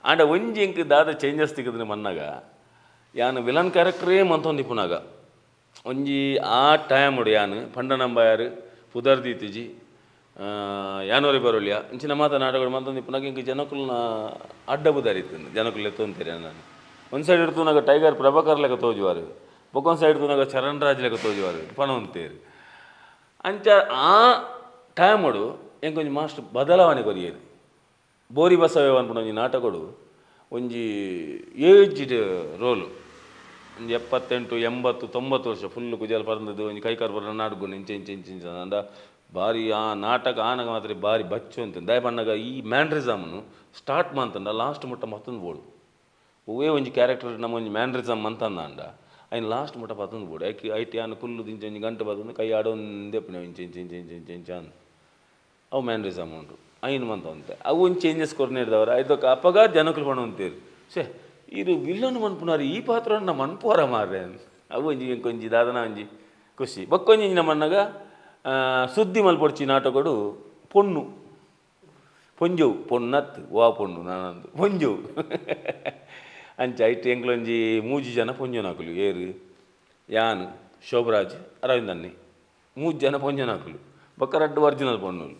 ಆಂಡ ಒಂಜಿ ಎಂಕ್ ದಾದ ಚೇಂಜಸ್ ತಿಕ್ಕುದು ಮನ್ನಾಗ ಯಾನ್ ವಿಲನ್ ಕ್ಯಾರೆಕ್ಟರೇ ಮಂತೊಂದಿಪ್ಪುನಾಗ ಒಂಜಿ ಆ ಟೈಮುಡು ಯಾನ್ ಪಂಡನಂಬಾಯರ್ ಪುದರ್ ದೀತಿಜಿ ಯಾನೋರಿ ಬರೋಲಿಯ ಇಂಚಿನ ಮಾತ ನಾಟಕಗಳು ಮಂತೊಂದಿಪ್ಪುನಾಗ ಎಂಕ್ ಜನಕುಲ್ನ ಅಡ್ಡ ಬುದಾರಿ ಇತ್ತು ಜನಕುಲು ಎತ್ತೊಂತೀರ. ನಾನು ಒಂದು ಸೈಡ್ ಇರ್ತುನಾಗ ಟೈಗರ್ ಪ್ರಭಾಕರ್ ಲೆಕ್ಕ ತೋಜುವಾರು, ಬೊಕ್ಕೊಂದು ಸೈಡ್ ತೂನಾಗ ಚರಣ್ ರಾಜ್ ಲೆಕ್ಕ ತೋಜುವಾರು ಪಣವಂತೇರು. ಅಂಚ ಆ ಟೈಮುಡು ಎಂಕೊಂಜಿ ಮಾಸ್ಟರ್ ಬದಲಾವಣೆ ಕೊರಿಯೇರು. ಬೋರಿ ಬಸವೆ ಪನ್ಪುನ ಒಂಜಿ ನಾಟಕಡು ಒಂಜಿ ಏಜ್ಡ್ ರೋಲು ಒಂಜಿ 78 80 90 ವರ್ಷ ಫುಲ್ ಕುಜಲ್ ಪರಂದದ್ದು ಒಂಜಿ ಕೈಕಾರ್ ಬರ ನಾಡ್ಗುನ್ ಇಂಚ ಇಂಚ ಇಂಚ ಇಂಚ ಅಂಡ ಬಾರಿ ಆ ನಾಟಕ ಆನಗ ಮಾತ್ರ ಬಾರಿ ಬಚ್ಚು ಅಂತ ದಯ ಪಣ್ಣಗ ಈ ಮ್ಯಾನ್ರಿಸಮ್ನು ಸ್ಟಾರ್ಟ್ ಮಂತಂಡ ಲಾಸ್ಟ್ ಮುಟ್ಟ ಮತ್ತೊಂದು ಬೋಡು. ಒವ್ವೇ ಒಂಜಿ ಕ್ಯಾರೆಕ್ಟರ್ ನಮ್ಮ ಒಂಜಿ ಮ್ಯಾನ್ರಿಸಮ್ ಮಂತಂದಾಂಡ ಐನ್ ಲಾಸ್ಟ್ ಮುಟ್ಟ ಪತ್ತೊಂದು ಬೋಡು. ಐಕ್ ಐಟ್ ಯಾನ್ ಕುಲ್ಲು ಇಂಚ ಒಂಜಿ ಗಂಟೆ ಬತ್ತೊಂದು ಕೈ ಆಡೊಂದೇ ಪುಣೆ ಇಂಚ ಇಂಚ ಇಂಚ ಇಂಚ ಇಂಚ ಇಂಚ ಅಂದ್ ಅವು ಮ್ಯಾನ್ರಿಸಮ್ ಉಂಡು ಐನ್ ಮಂತ ಅಂತೆ ಅವು ಒಂಜಿ ಚೇಂಜಸ್ ಕೊರ್ನೇರ್ದವರ ಐದೊಕ್ಕ ಅಪ್ಪಗ ಜನಕುಲು ಪಣೊಂತೇರು ಸೇ ಈರ್ ವಿಲ್ಲನ್ ಮನ್ಪುನಾರ್ ಈ ಪಾತ್ರನ ಮನ್ಪುವರ ಮಾರ್ರೆ. ಅವು ಒಂಜಿ ಎಂಕೊಂಜಿ ದಾದನ ಒಂಜಿ ಖುಷಿ. ಬೊಕ್ಕೊಂಜಿ ಇಂಚಿನ ಮನ್ನಗ ಸುದ್ದಿ ಮಲ್ಪೊಡ್ಚಿ ನಾಟಕೊಡು ಪೊಣ್ಣು ಪೊಂಜೋವು, ಪೊಣ್ಣತ್ ವಾ ಪೊಣ್ಣು ನಾನಂದು ಪೊಂಜೋವು. ಅಂಚ ಐಟ್ ಎಂಕ್ಲೊಂಜಿ ಮೂಜಿ ಜನ ಪೊಂಜೋನಕುಲು, ಏರ್ ಯಾನ್, ಶೋಭರಾಜ್, ಅರವಿಂದಣ್ಣೆ, ಮೂಜಿ ಜನ ಪೊಂಜೋನಕುಲು, ಬೊಕ್ಕ ರಡ್ಡ್ ಒರಿಜಿನಲ್ ಪೊಣ್ಣುಲು.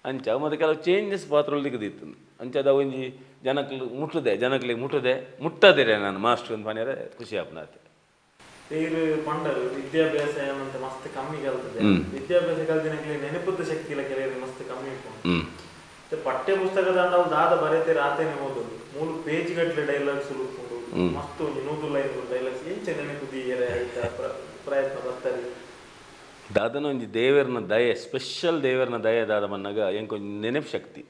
ಅಂಚ ಅವು ಮತ್ತೆ ಕೆಲವು ಚೇಂಜಸ್ ಪಾತ್ರೊಲು ದಿಕ್ಕುದಿತ್ತುಂಡು. ಅಂಚ ಅದ ಒಂಜಿ ಜನಕ್ಲು ಮುಟ್ಟುದೆ, ಜನಕ್ಲೆಗ್ ಮುಟ್ಟುದೆ, ಮುಟ್ಟದಿರೆ ನಾನು ಮಾಸ್ಟ್ರ್ ಅಂದ್ ಪನ್ಯರೆ ಖುಷಿ ಆಪುನಾತೆ. ಈರ್ ಪಂಡರ್ ವಿದ್ಯಾಭ್ಯಾಸ ಏನಂತ ಮಸ್ತ್ ಕಮ್ಮಿ ಕಲ್ತದೆ. ವಿದ್ಯಾಭ್ಯಾಸ ಕಲ್ತಿನಕ್ಲೆ ನೆನಪುದ ಶಕ್ತಿ ಕೆಲವೆರ್ ಮಸ್ತ್ ಕಮ್ಮಿ ಉಪ್ಪುಂಡು. ಪಠ್ಯ ಪುಸ್ತಕದ ದಾದ ಬರೆತೆರ್ ಆತೇನೆ ಓದೋದು, ಮೂಲು ಪೇಜ್ ಗಟ್ಟಲೆ ಡೈಲಾಗ್ಸ್ ಉಪ್ಪುಂಡು, ಮಸ್ತ್ ಒಂಜಿ 100 ಲೈನ್ ಡೈಲಾಗ್ಸ್ ಎಂಚ ನೆನಪು ದೀಯರೆ ಐತ ಪ್ರಯತ್ನ ಬರ್ತಾರೆ? ದಾದನ ಒಂಜಿ ದೇವೆರ್ನ ದಯೆ, ಸ್ಪೆಷಲ್ ದೇವೆರ್ನ ದಯೆ. ದಾದ ಮನ್ನಾಗ ಎಂಕೊಂಜಿ ನೆನಪು ಶಕ್ತಿ.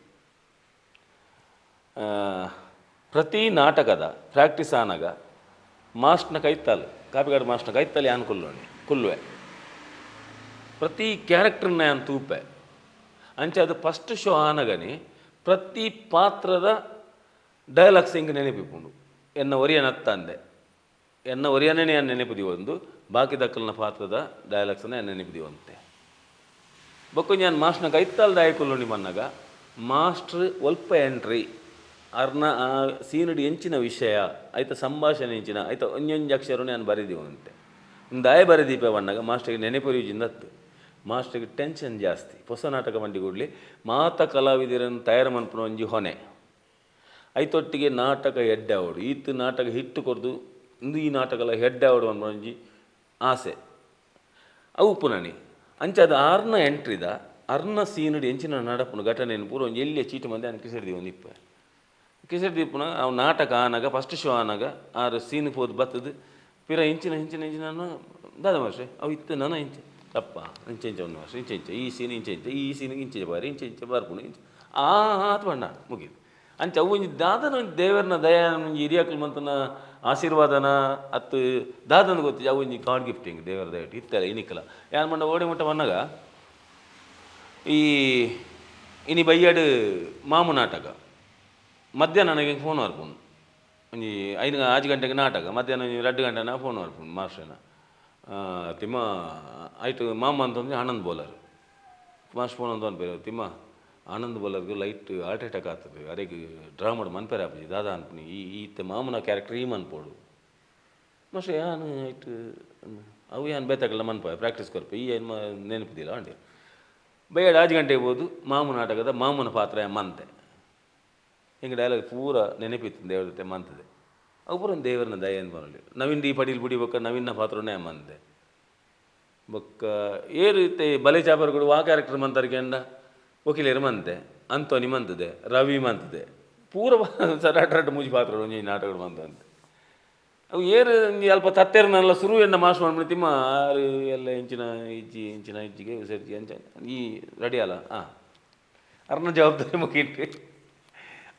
ಪ್ರತಿ ನಾಟಕದ ಪ್ರಾಕ್ಟೀಸ್ ಆನಾಗ ಮಾಸ್ಟ್ನ ಕೈತಾಲ್, ಕಾಪಿಕಾಡ್ ಮಾಸ್ಟ್ನ ಕೈತಾಲ್ ಯಾನ್ ಕುಲ್ಲೋಣಿ ಕುಲ್ಲುವೆ, ಪ್ರತಿ ಕ್ಯಾರೆಕ್ಟರ್ನ ಯಾನ್ ತೂಪೆ. ಅಂಚ ಅದು ಫಸ್ಟ್ ಶೋ ಆನಗನೆ ಪ್ರತಿ ಪಾತ್ರದ ಡೈಲಾಗ್ಸ್ ಎಂಕ್ ನೆನಪಿಪ್ಪುಂಡು. ಎನ್ನ ಒರಿಯನ ಅತ್ತಂದೆ ಎನ್ನ ಒರಿಯನೇ ಯಾನ್ ನೆನಪು ದೀವೊಂದು ಬಾಕಿ ದಕ್ಕಲ್ನ ಪಾತ್ರದ ಡೈಲಾಗ್ಸ್ನ ಯಾನ್ ನೆನಪು ದೀವೊಂತೆ. ಬೊಕ್ಕ ಯಾನ್ ಮಾಸ್ಟ್ನ ಕೈತಾಲ್ ದಾಯ ಕುಲ್ಲುಂಡಿ ಮನ್ನಗ ಮಾಸ್ಟ್ರ್ ಒಲ್ಪ ಎಂಟ್ರಿ, ಅರ್ನ ಆ ಸೀನಡಿ ಎಂಚಿನ ವಿಷಯ, ಐತ ಸಂಭಾಷಣೆ ಎಂಚಿನ, ಐತ ಒಂಜೊಂಜಿ ಅಕ್ಷರನು ಯಾನ್ ಬರೆದೀವಂತೆ. ದಾಯ ಬರೆದೀಪೆ ಪನ್ನಗ ಮಾಸ್ಟ್ರಿಗೆ ನೆನಪುರಿಯುಜಿಂದತ್ತು. ಮಾಸ್ಟ್ರಿಗೆ ಟೆನ್ಷನ್ ಜಾಸ್ತಿ. ಹೊಸ ನಾಟಕ ಮಂಡಿ ಕೂಡಲಿ ಮಾತ ಕಲಾವಿದರನ್ನು ತಯಾರು ಮನ್ಪುನ ಒಂಜಿ ಹೊಣೆ. ಐತೊಟ್ಟಿಗೆ ನಾಟಕ ಎಡ್ಡೆ ಆವೊಡು, ಈತ್ ನಾಟಕ ಹಿಟ್ಟು ಕೊರ್ದು ಇಂದು ಈ ನಾಟಕಲ ಎಡ್ಡೆ ಆವೊಡು ಪನ್ಪುನ ಒಂಜಿ ಆಸೆ ಅವು ಉಪ್ಪುನನಿ. ಅಂಚಾದ್ ಆರ್ನ ಎಂಟ್ರಿದ ಅರ್ನ ಸೀನಡಿ ಎಂಚಿನ ನಡಪುನು ಘಟನೆಯನ್ನು ಪೂರ ಒಂಜಿ ಎಲ್ಯ ಚೀಟಿ ಮಂದೆ ಆನ್ ಕಿಸೆಡ್ ದೀವೊಂದು ಇಪ್ಪೆ. ಕಿಸೆಡ್ ದೀಪುನ ಅವು ನಾಟಕ ಆನಗ ಫಸ್ಟ್ ಶೋ ಆನಗ ಆರು ಸೀನ್ ಪೋದು ಬತ್ತದು ಪಿರ ಇಂಚಿನ ಇಂಚಿನ ಇಂಚಿನ ದಾದ ಮಾಸ್ಟ್ರೆ ಅವು ಇತ್ತು ನನ ಇಂಚ ತಪ್ಪ ಇಂಚ ಇಂಚ ಒಂದು ಮಾಸ್ಟ್ರೆ ಇಂಚ ಇಂಚ ಈ ಸೀನ್ ಇಂಚ ಇಂಚ ಈ ಸೀನ್ ಇಂಚ ಬಾರಿ ಇಂಚ ಇಂಚ ಬರ್ಪುಂಡು ಇಂಚ ಆ ಆತ್ ಪಂಡ ಮುಗೀತು. ಅಂಚ ಅವು ಒಂಜಿ ದಾದನ ಒಂಜಿ ದೇವರ್ನ ದಯ, ಒಂಜಿ ಹಿರಿಯಕ್ಲು ಮಂತನ ಆಶೀರ್ವಾದನ ಅತ್ತು ದಾದನ ಗೊತ್ತಿಜ್ಜಿ. ಅವು ಒಂಜಿ ಗಾಡ್ ಗಿಫ್ಟಿಂಗ್ ದೇವರ ದಯಟ್ ಇತ್ತಲ್ಲ ಇನಿಕಲ. ಯಾನ್ ಪಂಡ ಓಡೆ ಮುಟ್ಟ ಬನ್ನಗ ಈ ಇನಿ ಬಯ್ಯಡ್ ಮಾಮು ನಾಟಕ, ಮಧ್ಯಾಹ್ನ ನನಗೆ ಫೋನ್ ಬರ್ಪುಂಡು. ಒಂಜಿ 5 6 ಗಂಟೆಗೆ ನಾಟಕ, ಮಧ್ಯಾಹ್ನ ಒಂಜಿ 2 ಗಂಟೆನ ಫೋನ್ ಬರ್ಪುಂಡು ಮಾಸ್ಟ್ರನ. ತಿಮ್ಮ ಆಯ್ತು ಮಾಮ ಅಂತಂದ್ರೆ ಆನಂದ್ ಬೋಲರ್ ಮಾಸ್ಟ್ರ್ ಫೋನ್ ಅಂತ ಅನ್ಪೇರು, ತಿಮ್ಮ ಆನಂದ್ ಬೋಲರ್ಗೆ ಲೈಟ್ ಹಾರ್ಟ್ ಅಟ್ಯಾಕ್ ಆಗ್ತದೆ, ಅರೆಗ್ ಡ್ರಾ ಮಾಡಿ ಮನ್ಪೇರೆ ಆಪುಜಿ ದಾದಾ ಅನ್ಪುನಿ, ಈ ಈತ ಮಾಮನ ಕ್ಯಾರೆಕ್ಟರ್ ಈ ಮನ್ಪೋಡು ಮಾಸ್ಟ್ರೆ. ಯಾನ್ ಆಯ್ತು ಅವು ಯಾನ್ ಬೇತಕಲ್ಲ ಮನ್ಪ ಪ್ರಾಕ್ಟೀಸ್ ಕೊರ್ಪೆ ಈ ಏನು ನೆನಪುದಿಲ್ಲ ಅಂಡೆ. ಬಯ್ಯಡ್ 6 ಗಂಟೆಗೆ ಹೋದು ಮಾಮು ನಾಟಕದ ಮಾಮನ ಪಾತ್ರ ಮಂತೆ ಹಿಂಗೆ ಡೈಲಾಗ್ ಪೂರ ನೆನಪಿತ್ತು ದೇವ್ರ ಮಂತದೆ. ಅವು ಪೂರ ದೇವರನ್ನ ದಯ ಏನು ಬರಲಿ. ನವೀನ್ ಡಿ ಪಡೀಲ್ ಬುಡಿ ಬೊಕ್ಕ ನವೀನ ಪಾತ್ರನೇ ಮಂತೆ. ಬೊಕ್ಕ ಏರು ಇತ್ತೆ ಬಲೆ ಚಾಪರ್ ಕೂಡ ವಾ ಕ್ಯಾರೆಕ್ಟರ್ ಮಂತರಿಗೆ ಅಂಡ ವಕೀಲರು ಮಂತೆ, ಅಂತೋನಿ ಮಂತದೆ, ರವಿ ಮಂತದೆ, ಪೂರ ರಡ್ಡು ರಡ್ಡು ಮೂಜಿ ಪಾತ್ರ ಒಂಜಿ ನಾಟಕ ಮಂತಂತೆ. ಅವು ಏರು ಒಂಜಿ ಅಲ್ಪ ತತ್ತೇರನೆಲ್ಲ ಸುರು ಎನ್ನ ಮಾಸ್ ಮಾಡ್ಬಿಡಿ ತಿಮ್ಮ ಆರು ಎಲ್ಲ ಇಂಚಿನ ಇಜ್ಜಿ ಇಂಚಿನ ಇಜ್ಜಿಗೆ ಸರಿ ಅಂಚ ಈ ರೆಡಿ ಅಲ್ಲ ಹಾಂ ಅರ್ನ ಜವಾಬ್ದಾರಿ ಮುಗಿಟ್ಟು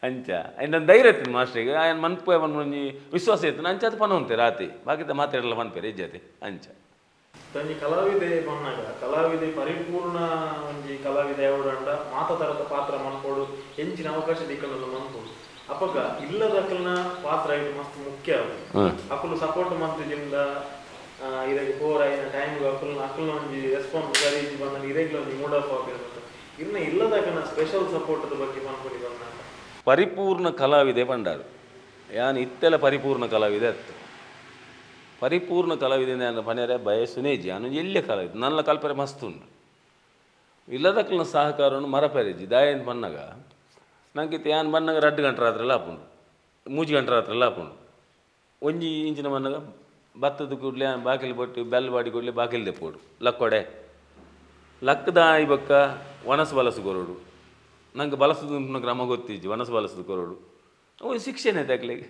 ಅಂಚ ಅಂಡ್ ಧೈರ್ಯ ಇತ್ತು ಮಾಸ್ಟ್ರಿಗೆ ಆಯನ್ ಮನ್ಪು ಒಂಜಿ ವಿಶ್ವಾಸ ಇತ್ತು. ಅಂಚ ಅದು ಪನೊಂತೆ ರಾತಿ ಬಾಕಿದ ಮಾತಾಡಲ್ಲ ಮನ್ಪೇರೆ ಇಜ್ಜತೆ ಅಂಚ. ಒಂಜಿ ಕಲಾವಿದೆ ಪನ್ನಾಗ ಕಲಾವಿದೆ ಪರಿಪೂರ್ಣ ಒಂಜಿ ಕಲಾವಿದೆ ಯಾವಡಂಡ ಮಾತ ತರದ ಪಾತ್ರ ಮನ್ಪೋಡು, ಎಂಚಿನ ಅವಕಾಶ ದಿಕ್ಕಲ್ಲ ಮನ್ಪೋಡು. ಅಪಗ ಇಲ್ಲದಕ್ಕಲ್ನ ಪಾತ್ರ ಇದು ಮಸ್ತ್ ಮುಖ್ಯ. ಅಕುಲು ಸಪೋರ್ಟ್ ಮಂತಿಜಿಂದ ಇರೆಗ್ ಪೋರ ಐನ ಟೈಮ್ ಅಕುಲ್ನ ಅಕುಲ್ನ ಒಂಜಿ ರೆಸ್ಪಾನ್ಸ್ ಸರಿ ಇಜ್ಜಿ ಬಂದ ಇರೆಗ್ಲ ಒಂಜಿ ಮೂಡ್ ಆಫ್ ಆಪಿರ. ಇನ್ನ ಇಲ್ಲದಕ್ಕನ ಸ್ಪೆಷಲ್ ಸಪೋರ್ಟ್ ಬಗ್ಗೆ ಪನ್ಪುನಿ ಬಂದಾಗ ಪರಿಪೂರ್ಣ ಕಲಾವಿದೆ ಪಂಡಾರು ಯಾನ್ ಇತ್ತೆಲ ಪರಿಪೂರ್ಣ ಕಲಾವಿದೆ ಅತ್ತು. ಪರಿಪೂರ್ಣ ಕಲಾವಿದೆ ನಾನು ಪನೆರೆ ಬಯಸುನೇಜಿ ಯಾನು ಎಲ್ಲಿಯ ಕಲಾವಿದೆ ನನ್ನ ಕಲ್ಪನೆ ಮಸ್ತ್ ಉಂಡು. ಇಲ್ಲದಕ್ಕಲ್ನ ಸಹಕಾರವನ್ನು ಮರಪೆರೆಜಿ ದಾಯನ್ ಪನ್ನಾಗ ನಂಗಿತ್ತೆ ಯಾನ್ ಬನ್ನಗ 2 ಗಂಟೆ ರಾತ್ರೆಲ್ಲ ಆಪುಂಡು, 3 ಗಂಟೆ ರಾತ್ರೆಲ್ಲ ಆಪುಂಡು. ಒಂಜಿ ಇಂಚಿನ ಬನ್ನಗ ಬತ್ತದ ಕೂಡಲೇ ಬಾಕಿಲ್ ಬೊಟ್ಟು ಬೆಲ್ ಬಾಡಿ ಕೂಡಲೇ ಬಾಕಿಲ್ ದೆಪ್ಪೋಡು ಲಕ್ಕೊಡೆ ಲಕ್ಕದ ಆಯಿ ಬೊಕ್ಕ ಒಣಸು ಬಲಸು ಕೊರೊಡು. ನಂಗೆ ಬಲಸುದು ಕ್ರಮ ಗೊತ್ತಿಜ್ಜಿ, ಒಣಸು ಬಲಸುದು ಕೊರೊಡು ಅವು ಶಿಕ್ಷೆನೆ ತಕ್ಲೆಗ್.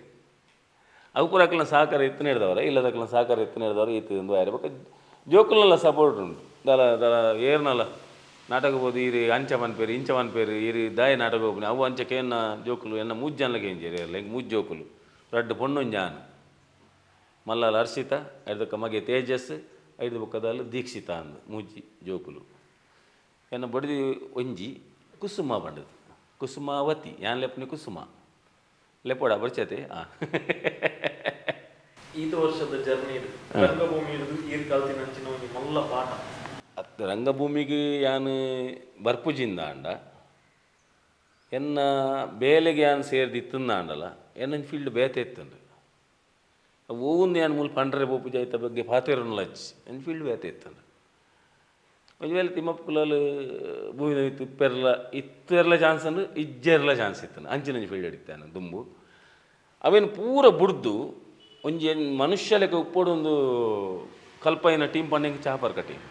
ಅವು ಪೂರ ಅಕ್ಲೆನ ಸಹಕಾರ ಇತ್ತು ಹಿಡ್ದವ್ರೆ, ಇಲ್ಲದಕ್ಲೆನ ಸಹಕಾರ ಇತ್ತು ಹಿಡ್ದವ್ರೆ ಇತ್ತು ಒಂದು ಆಯ್ರೆ. ಬೊಕ್ಕ ಜೋಕುಲ್ನೆಲ್ಲ ಸಪೋರ್ಟ್ ಉಂಟು. ದಲ ದಲ ಏರ್ನಲ ನಾಟಕ ಬೋದು ಈರು ಅಂಚ ಪನ್ಪೇರು ಇಂಚ ಪನ್ಪೇರು ಈರು ದಾಯ ನಾಟಕ ಹೋಗ್ನಿ ಅವು ಅಂಚ ಕೇನ್ನ ಜೋಕುಲು ಎನ್ನ ಮೂಜಿ ಜನಲ ಕೇಂಜೇರು ಏರ್ಲ ಎಂಕ್ ಮೂಜಿ ಜೋಕುಲು, ರಡ್ಡ್ ಪೊಣ್ಣು ಜಾನ್ ಮಲ್ಲಾಲ್ ಹರ್ಷಿತ, ಐದು ಮಗೆ ತೇಜಸ್, ಐದು ಬೊಕ್ಕದಾಲ್ ದೀಕ್ಷಿತ ಅಂದ್ ಮೂಜಿ ಜೋಕುಲು. ಎನ್ನ ಬೊಡೆದಿ ಒಂಜಿ ಕುಸುಮ ಪಂಡದು, ಕುಸುಮಾವತಿ ಯಾನ್ ಲೆಪ್ಪುನಿ ಕುಸುಮ. ಲೆಪ್ಪೋಡ ಬರ್ಚತೆ ಆ. ಈತ ವರ್ಷದ ಜರ್ನಿ ರಂಗಭೂಮಿ ಹಿಡಿದು ಈರ್ ಕಲ್ತಿನಂಚಿನ ಒಂಜಿ ಮಲ್ಲ ಪಾಠ. ಅತ್ ರಂಗಭೂಮಿಗೆ ಯಾನ್ ಬರ್ಪುಜಿಂದ ಆಂಡ ಎನ್ನ ಬೇಲೆಗೆ ಯಾನ್ ಸೇರ್ದು ಇತ್ತಂದಾಂಡಲ ಎನ್ನ ಫೀಲ್ಡ್ ಬೇತೆ ಇತ್ತಂಡು. ಓಂದು ಯಾನ್ ಮೂಲು ಪಂಡ್ರೆ ಪೋಪುಜಿ, ಐತ ಬಗ್ಗೆ ಪಾತೆರೊನ್ಲ ಇಜ್ಜಿ. ಎನ್ನ ಫೀಲ್ಡ್ ಬೇತೆ ಇತ್ತಂಡು. ಒಂಜಿ ವೇಳೆ ತಿಮ್ಮಪ್ಪ ಕುಲಾಲ್ ಭೂಮಿದ ಮಿತ್ತ್ ಇಪ್ಪೆರ್ಲ ಇತ್ತೆರ್ಲ ಚಾನ್ಸ್ ಉಂಡು, ಇಜ್ಜೆರ್ಲ ಚಾನ್ಸ್ ಇತ್ತಂಡು. ಅಂಚಿನ ಒಂಜಿ ಫೀಲ್ಡ್ ಇತ್ತೆ ಯಾನ್ ದುಂಬು. ಅವೆನ್ ಪೂರ ಬುಡ್ದು ಒಂಜಿ ಮನುಷ್ಯ ಲೆಕ್ಕ ಉಪ್ಪೊಡೊಂದು ಕಲ್ಪಾಯಿನ ಟೀಮ್ ಪಂಡ ಚಾಪರ್ಕ ಟೀಮ್.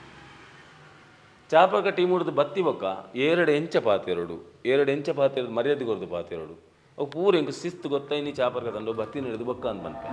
ಚಾಪರ್ಕ ಟೀಮ್ ಹಿಡ್ದು ಬತ್ತಿ ಬೊಕ್ಕ ಏರಡೆ ಎಂಚ ಪಾತೆರೊಡು, ಏರಡೆ ಎಂಚ ಪಾತೆರದು ಮರ್ಯಾದೆ ಕೊರ್ದು ಪಾತೆರೊಡು, ಅವು ಪೂರ ಎಂಕ್ ಶಿಸ್ತು ಗೊತ್ತಾಯಿನಿ ಚಾಪರ್ಕ ತಂಡ ಬತ್ತಿನ ಹಿಡ್ದು ಬೊಕ್ಕ ಅಂದ್ ಪನ್ಪೆ.